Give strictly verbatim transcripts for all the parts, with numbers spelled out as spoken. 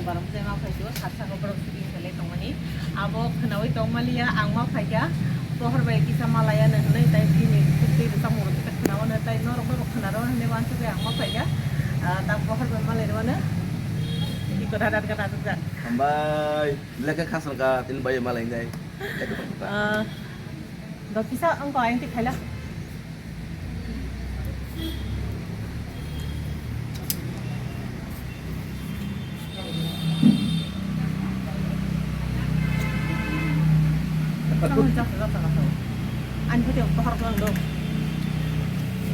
Borok je ma phaikhe o sat saka borok shooting khailai tongmani. Abo khwnawi tongmaliya, ang ma phaikha pohor bai kisa malaya no hwnwi, tai bini twi rwchapmung rok kisa khwnawano, tai norok norok khwnaro hwnwi wansugwi ang ma phaikha. Ah, ta pohor bai malai rwmano. Iko da da da da da. Hambai, lekha khasang ka tin bai malai nai. Ah, do kisa ang ko ayang ti khaila. Ang hwnjak hwnjak sakha. Ani phaithe ang pohor khe ang do.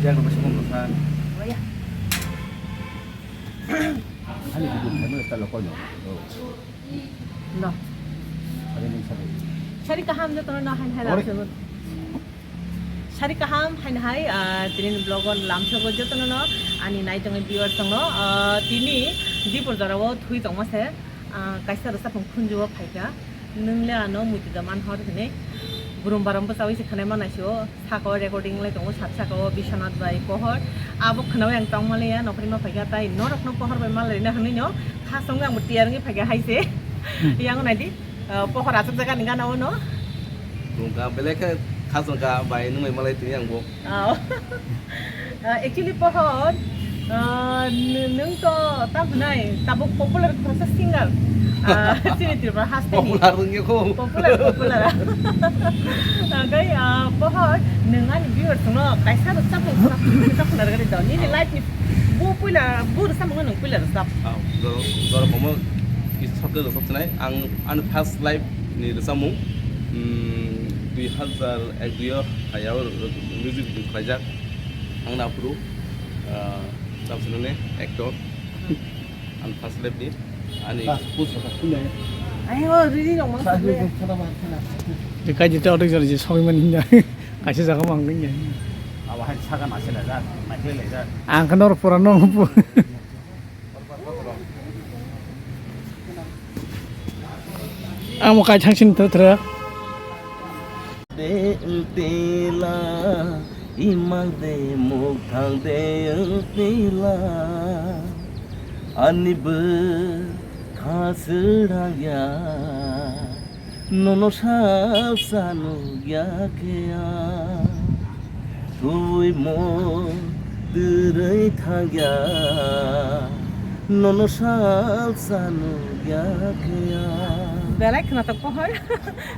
Yang masih ngomong sa. Waya. Ani hidup kamu tak lokal no. No. Ada yang sabi. Sari kaham jotono no han hai lam sebut. Sari kaham haino hai, ah, tini ni vlog o lamsogo jotono no ani nai tongnai viewers rok no, ah, tini Dipur jora o thwi tongma se, ah, kaisa rwchapmung khunju o phaikha, nwng le ano muitu da man hor hinwi burum barom bwchawi se khwnai manai se o saka o recording lai tongo, sat saka o Biswanath bai pohor abo khwnawi ang tongma le ya nokhrima phaikha, tai norok no pohor bai malai na hinwi no khasong ang bo tiyar wngwi phaikha hai se. Hmm. Yang nai di. Ah, pohor aswk jaga ni gana o no? Tongka belai khe khasong ka bai nwng bai malai tini ang bo. Ah, ah, actually pohor, ah, n-, nwng to tam hwnai tabuk popular khoroksa singer. Ah, chini Tripura haste ni. Popular wngya kho. Popular, popular. Oke, ah, pohor nwng ani viewers no kaisa rwchapmung khna rwgani do. Nini life ni bu puila bu rwchapmung nwng puila rwchap. Ah, jora, jora komo kisa sakhe rwchap chinai. Ang ani first live ni rwchapmung, mm, dui hazar ek dui o hayao music video khlaijak. Ang na phuru, ah, tamsinane actor. Ang first live ni, ani. Ayo, riri rok mang sakle. Kaji to auto jor je sogwi mani hinda. Kaisa jaga mang hinda. Abo hai saga na sila ja, naikle le ja. Ang khe nor pura nong pu. Amo kai thang sin thra thra. De tila, imang de muk thang de tila. Ani bwkha swrang ya. Nono salsa nukya khe ang, twi mo twrwi thangya. Nono salsa nukya khe ang. Belai khwnatok pohor.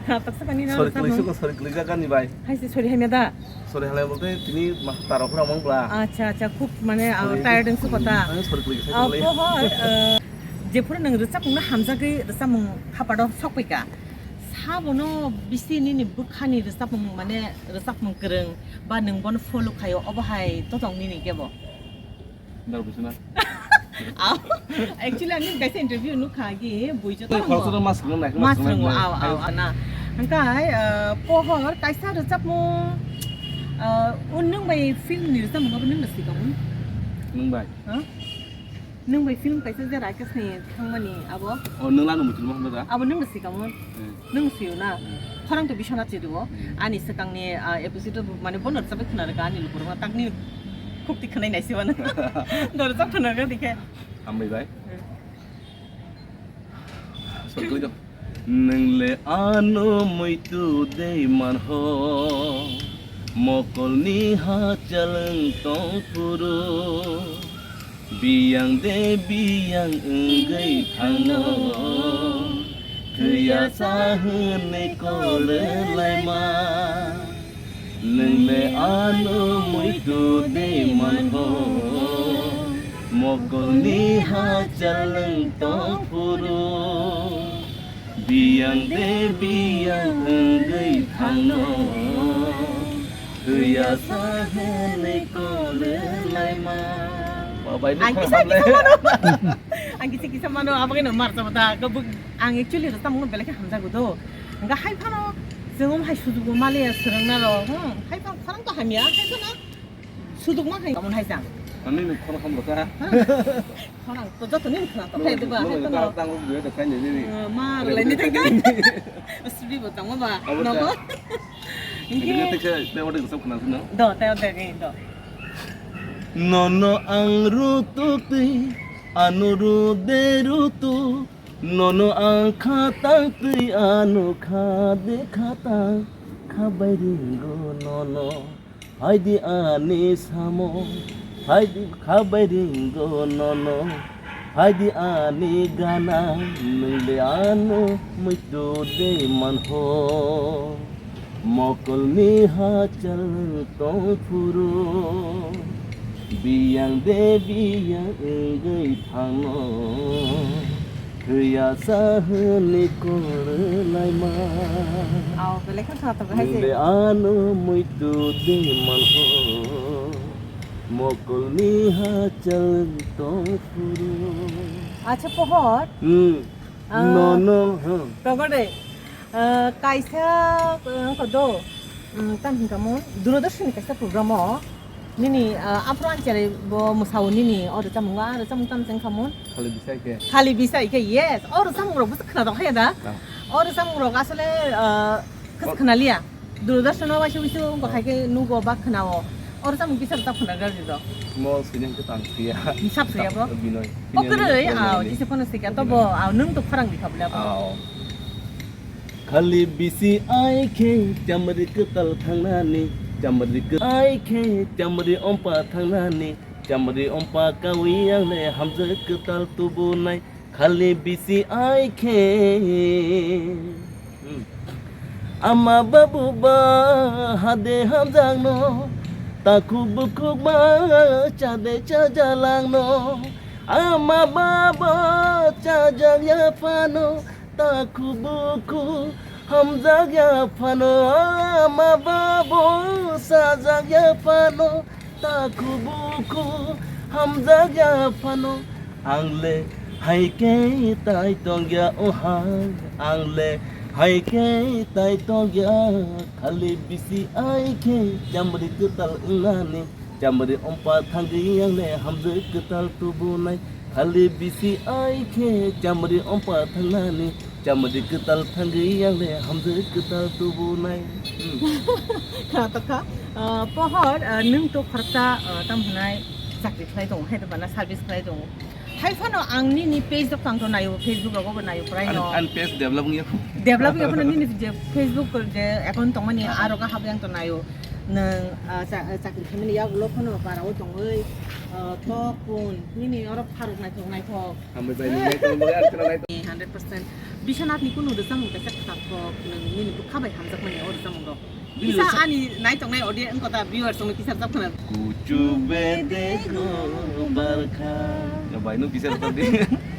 Khwnatok sakani. Sorry, kwlwi suko, sorry, kwlwi jaga ni bai. Hai se sorry hai meda. Sorry halai bolte tini ma taro phura mang bla. Acha, acha, khub mane, ah, sorry. Tired wngsu kota. Sorry, kwlwi. Ah, pohor, ah, jephuru nwng rwchapmung no hamjagwi rwchapmung khapado sokphaika. Sabono bisi nini bwkhani rwchapmung, mane rwchapmung kwrwng ba nwng bono follow khaio, obo hai totong nini kebo? Dar bisina. Aw, actually, ani kaisa interview nukha agi, buijo. Tei tamo. Khoroksa mas rwng nai, mas mas rwng rwng nai. Aw, aw, na. Hingkai, uh, pohor kaisa rwchapmung, uh, un nwng bai film ni rwchapmung abo nwng da sikamu? Nwng bai. Huh? Nwng bai film kaisa je Rakesh ni thangmani abo? O, nwng lano muchung ma hamda da? Abo nwng da sikamu? Hmm. Nwng sio na? Hmm. Khorang to Biswanath Chedrio. Hmm. Ani swkangni, ah, episode o mane bono rwchapwi khna rwkha ani lukurokno, takni khukti khwnai naisi mano. Do rwchap khna rwkha dikhe. Hambai bai. Hmm. Sorry, koi do. Nwng le ano muitu dei manho, mokolni hachal wng tong phuru. Biyang de biyang wngwi thangno, thwiya sa hwnwi kol rwlaima. Nwng le ano muitu de manho, mokolni hachal wng tong phuru. Biyang de biyang wngwi thangno, thwiya sa hwnwi kol rwlaima. Ba bai, ang kisa kisa mano. Ang kisa kisa mano, abo khe no mar chama ta. Ang actually rwchapmung no belai khe hamjago do. Hingkha hai phano chwng hai sujugo maliya swrwngna rok. Hmm, hai phano khorang to hamya, hai phano suduk ma khai kamun hai jang. Ani ni khorang ham rwkha. Khorang to joto ni khorang to khai diba, hai to no. Tang rok de khai ni ni. Ma rwlai ni thang kai. Sri bo tang ma ba. Abo nogo. Ini te ke te wadi sok khna sino. Do, te wadi ni do. Nono ang rutuk twi, ano rude rutuk. Nono ang khatang twi ano kha de khatang kha bai ringo nono. Haidi ani samo, haidi kha bai ringo nono. Haidi ani gana, nwng de ano muitu de manho. Mokolni hachal tong phuru, biyang de biyang wngwi thangno, thwiya sa hwnwi kol laima. Aw, belai khe kha tongo hai se. Nwng de ano muitu de manho, mokolni hachal tong phuru. Acha pohor. Hmm. Ah. No, no, huh. Tongo de. Ah, kaisa, ah, wngkha do, mm, tam hingkha mo, Doordarshan ni kaisa program o, nini, ah, aphuru ani cherai bo mwsao nini, o rwchapmung, ah, rwchapmung tam se wngkha mo? Khali bisai khe. Khali bisai khe, yes. O rwchapmung rok bwswk khna tong kha ya da? Ah. O rwchapmung rok asole, ah, khas khna liya. Doordarshan o waisa waisa wngkha khai khe nugo ba khna o. O rwchapmung kisa rwchap khna rw rw. Mo sining khe tang siya. Sap siya bo? Binoy. O kwrwi, ah, jise phano sikha to bo, ah, nwng to khorang di kha bwle bo. Ah, oh. Khali bisi ai khe chamri kwtal thangnani, chamri kw-, ai khe chamri ompa thangnani, chamri ompa kawi ang le hamjwk kwtal tubunai, khali bisi ai khe. Hmm. Ama babu ba hade hamjakno, takhuk bukhuk ba chade chajalangno, ama baba chajak ya phano, takhuk bukhuk hamjak ya phano, ama babo sajak ya phano, takhuk bukhuk hamjak ya phano. Ang le hai khe tai tong ya o hai, ang le hai khe tai tong ya, khali bisi ai khe chamri kwtal wngnani. Chamri ompa thangwi ang le hamjwk kwtal tubunai. Khali bisi ai khe chamri ompa thangnani. Chamri kwtal thangwi ang le hamjwk kwtal tubunai. Hmm. Kha to kha, ah, pohor, ah, nwng to khoroksa, ah, tam hwnai chakri khlai tongo, hai to bana service khlai tongo. Hai phano ang nini page rok tang to naio, Facebook rogo bo naio prai no. An, an page develop wngya kho. Develop wngya phano nini je Facebook je account tongmani, ah, aro ga hap yang to naio. Nwng, ah, cha-, ah, chakri khaimani yagulo phano barao tongwi, ah, tok pun nini oro pharuk naithok naithok. Hambai bai nini naithok bai ar khna naithok. Hundred percent. Biswanath ni kunu rwchapmung kaisa khna thok nwng nini bwkha bai hamjakmani o rwchapmung rok. Kisa ani naitongnai audience wngkha ta, viewers wngwi kisa rwchap khna. Kuchu bede ko barkha. Ya bai, no kisa rwchap di.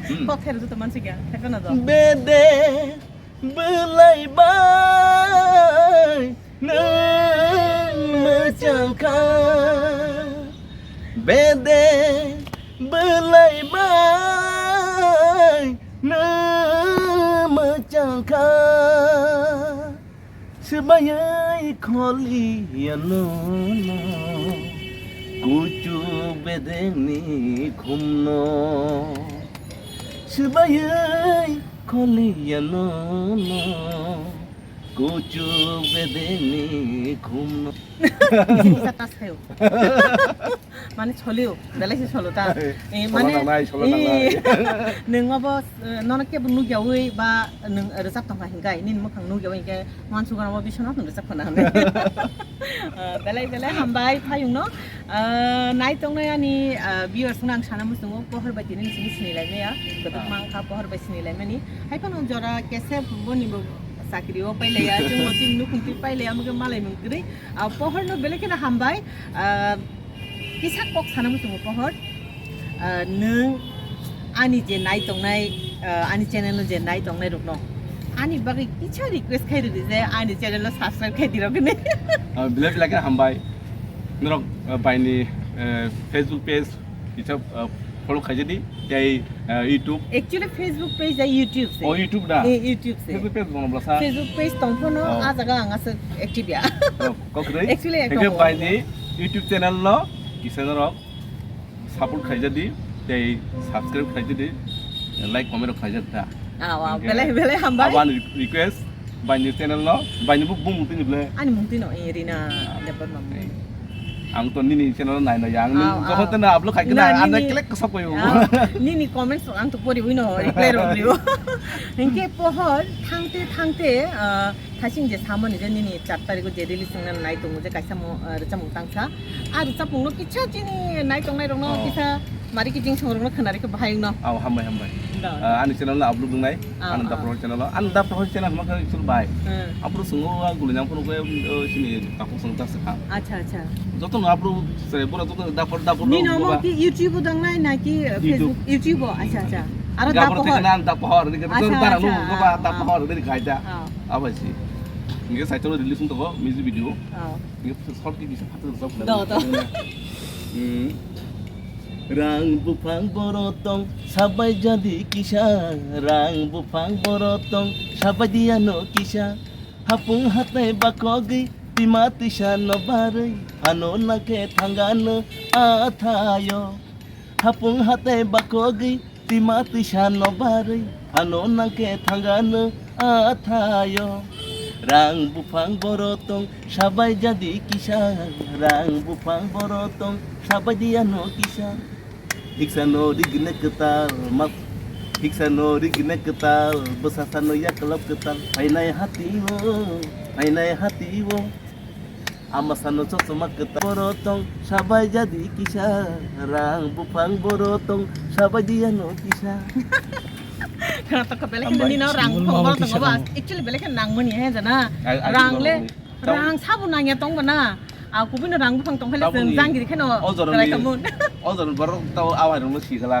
Hmm. Kok ther juto mansi kya? Ther na do. Bede bwlai bai nwng mwchang kha. Bede bwlai bai nwng mwchang kha. Swbaiwi kholi ya nono, kuchu bedengni khumno. Swbaiwi kholi ya nono, kuchu bedengni khumno. Sa tas khayo. Mane cholio, belai se cholo ta. Eh, sola mane, nangnai, sola eh, nangnai. Nwng obo, eh, nono kebo nukyawi ba nwng rwchap tongkha hinkai, nini mwkhang nukyawi hinkai, wansukgano bo biswanath nwng rwchap khna hinwi. Eh, belai belai hambai phayungno. Eh, naitongnai ani, eh, viewers no ang sana muchungo, pohor bai tini nini sini sinilai maya, beduk mangkha pohor bai sinilai mani. Hai phano jora kesep boni bo chakri o pailaya, chwng bo chini nukhung twi pailaya, mukhe malai mung kwrwi. Ah, pohor no belai kheno hambai. Ah, kisa kok sana muchungo pohor. Ah, nwng ani je nai tongnai, ah, ani channel no je nai tongnai rokno ani bagwi kisa request khai rwdi je ani channel no subscribe khai di rok hinwi. Ah, belai belai kheno hambai. Norok, ah, baini, eh, Facebook page kisa, ah, follow khaijadi, tei, ah, YouTube. Actually, Facebook page tei YouTube se. Oh, YouTube da? Eh, YouTube se. Facebook page bono blasa? Facebook page tong phano, oh, ah jaga ang aswk active ya. Oh, kokroi? Actually, hingke ekdom baini YouTube channel no kisa norok support khaijadi, tei subscribe khaijadi, like, comment rok khaijadi ta. Ah, wow, hingke belai, belai hambai. Abo ani request, baini channel no, baini bo bumung tini ble. Ani mung tino, eh, Rina Debbarma. Eh. Ang to nini channel nai nai ang. Ah, nung jokhon ah. Teno upload khai kena, na, ang nini, click kosok koyo. Ah, nini comments rok ang to pori wino reply rok rio. Hinkhe pohor thangte thangte, ah, thasing je samani je nini char tarikh je release wngna nai tongo je kaisa mo, ah, rwchapmung tangsa. Ah, rwchapmung no kisa chini nai tongnai rokno, oh, kisa mari ki jingsong rokno khwnari khe bahai wngno. Aw, hambai, hambai. Da, da. Ah, ani channel no upload wngnai. Ah, Ananda ah. Prohor channel o. Ananda Prohor channel hwnma khe chwng bai. Hmm. Aphuru chwng o guli nang phuru khe, o, chini takhuk chwng ta swkha. Acha, acha. Joto no aphuru se bura joto da por da por. Nini omo ki YouTube o dangnai na ki, eh, YouTube. Facebook? YouTube o, acha, acha. Aro da pohor. Gabur thik na da pohor, ni khe acha, da ranu acha, go ba da ah, pohor, ni khai da. Ah. Abo si. Nge sai to release to go music video. Ah. Nge short ki bisa phato rwchap. Do, do. Hmm. Rang buphang borok tong sabai jadi kisa, rang buphang borok tong sabai diya no kisa. Hapung hatai bakogwi tima tisa no barwi phano nangkhe thangano athayo. Hapung hatai bakogwi tima tisa no barwi phano nangkhe thangano athayo. Rang buphang borok tong sabai jadi kisa, rang buphang borok tong sabai diya no kisa. Hiksa no rigine kwtal, ma-, hiksa no rigine kwtal, bwsasa no yaklap kwtal, phainai hati o, phainai hati o. Ama sano chosma kwtal, borok tong sabai jadi kisa, rang buphang borok tong sabai diya no kisa. Khana to belai kheno nino rang buphang borok tongo ba. Actually belai kheno nangmani he jana. Rang le, rang sabo nangya tong bana. A kubui no rang buphang tong khe le chwng jang giri kheno. O jora ni, o jora ni borok tao awai rok no si khala.